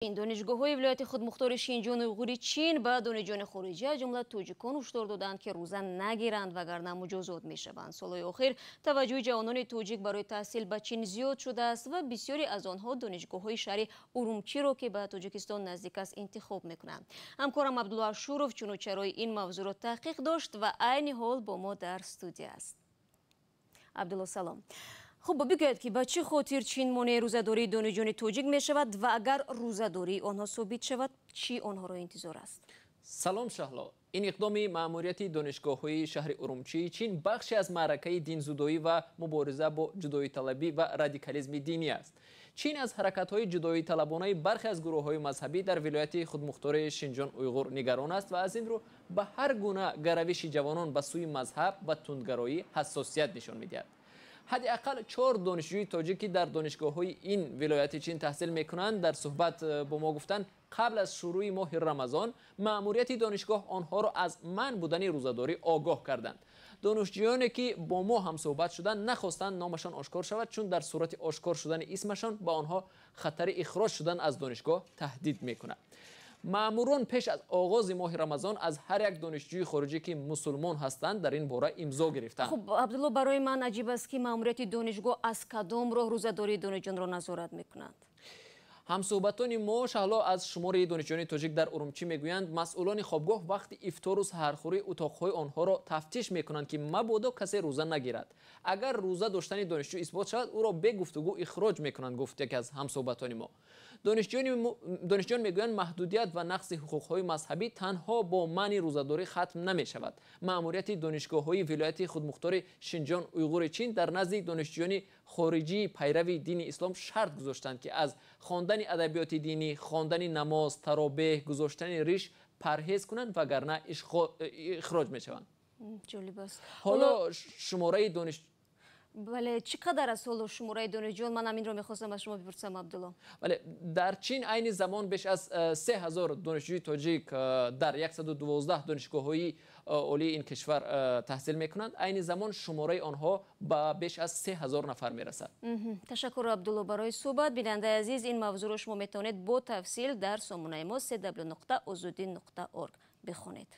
Донишгоҳҳои вилояти худмухтори Шинҷони Уйғури Чин ба донишҷӯёни хориҷӣ, аз ҷумла тоҷикон, ҳушдор доданд, ки рӯза нагиранд, вагарна муҷозот мешаванд. Солҳои охир таваҷҷӯҳи ҷавонони тоҷик барои таҳсил ба Чин зиёд шудааст ва бисёре аз онҳо донишгоҳҳои шаҳри Урумчиро, ки ба Тоҷикистон наздик аст, интихоб мекунанд. Ҳамкорам Абдулло Ашуров чуну чарои ин мавзӯъро таҳқиқ дошт ва айни ҳол бо мо дар студия аст. Абдулло, салом. Хуб, бигӯяд, ки ба чӣ хотир Чин монеи рӯзадории донишҷӯёни тоҷик мешавад ва агар рӯзадории онҳо собит шавад, чӣ онҳоро интизор аст? Салом, Шаҳло. Ин иқдоми маъмурияти донишгоҳҳои шаҳри Урумчии Чин бахше аз маъракаи динзудоӣ ва мубориза бо ҷудоиталабӣ ва радикализми динӣ аст. Чин аз ҳаракатҳои ҷудоиталабонаи бархе аз гурӯҳҳои мазҳабӣ дар вилояти худмухтори Шинҷон Уйғур нигарон аст ва аз ин рӯ ба ҳар гуна гаравиши ҷавонон ба сӯи мазҳаб ва тундгароӣ ҳассосият нишон медиҳад. Ҳадди ақал чор донишҷӯи тоҷик, ки дар донишгоҳҳои ин вилояти Чин таҳсил мекунанд, дар суҳбат бо мо гуфтанд, қабл аз шурӯи моҳи Рамазон маъмурияти донишгоҳ онҳоро аз манъ будани рӯзадорӣ огоҳ карданд. Донишҷӯёне, ки бо мо ҳамсӯҳбат шуданд, нахостанд номашон ошкор шавад, чун дар сурати ошкор шудани исмашон ба онҳо хатари ихроҷ шудан аз донишгоҳ таҳдид мекунад. Маъмурон пеш аз оғози моҳи Рамазон аз ҳар як донишҷӯи хориҷӣ, ки мусулмон ҳастанд, дар ин бора имзо гирифтанд. Хуб, Абдулло, барои ман аҷиб аст, ки маъмурияти донишгоҳ аз кадом роҳ рӯзадории донишҷӯёнро назорат мекунанд. Ҳамсӯҳбатони мо, Шаҳло, аз шумори донишҷӯёни тоҷик дар Урумчӣ мегӯянд, масъулони хобгоҳ вақти ифтору саҳархӯрӣ утоқҳои онҳоро тафтиш мекунанд, ки мабодо касе рӯза нагирад. Агар рӯза доштани донишҷӯ исбот шавад, ӯро бе гуфтугӯ ихроҷ мекунанд, гуфт яке аз ҳамсӯҳбатони мо. Донишҷӯён мегӯянд, маҳдудият ва нақси ҳуқуқҳои мазҳабӣ танҳо бо манъи рӯзадорӣ хатм намешавад. Маъмурияти донишгоҳҳои вилояти худмухтори Шинҷон Уйғури Чин дар назди донишҷӯёни хориҷии пайрави дини ислом шарт гузоштанд, ки аз хондани адабиёти динӣ, хондани намоз, таробеҳ, гузоштани риш парҳез кунанд, вагарна ихроҷ мешаванд. Ҷолиб аст. Ҳоло шумораи дониш Бале, чӣ қадар аст ҳоло шумораи донишҷӯён? Ман ҳаминро мехостам аз шумо бипурсам, Абдулло. Бале, дар Чин айни замон беш аз 3000 донишҷӯи тоҷик дар 112 донишгоҳҳои олии ин кишвар таҳсил мекунанд. Айни замон шумораи онҳо ба беш аз 3000 нафар мерасад. Ташаккур, Абдулло, барои суҳбат. Бинандаи азиз, ин мавзӯъро шумо метавонед бо тафсил дар сомонаи мо cw.ozodi.org бихонед.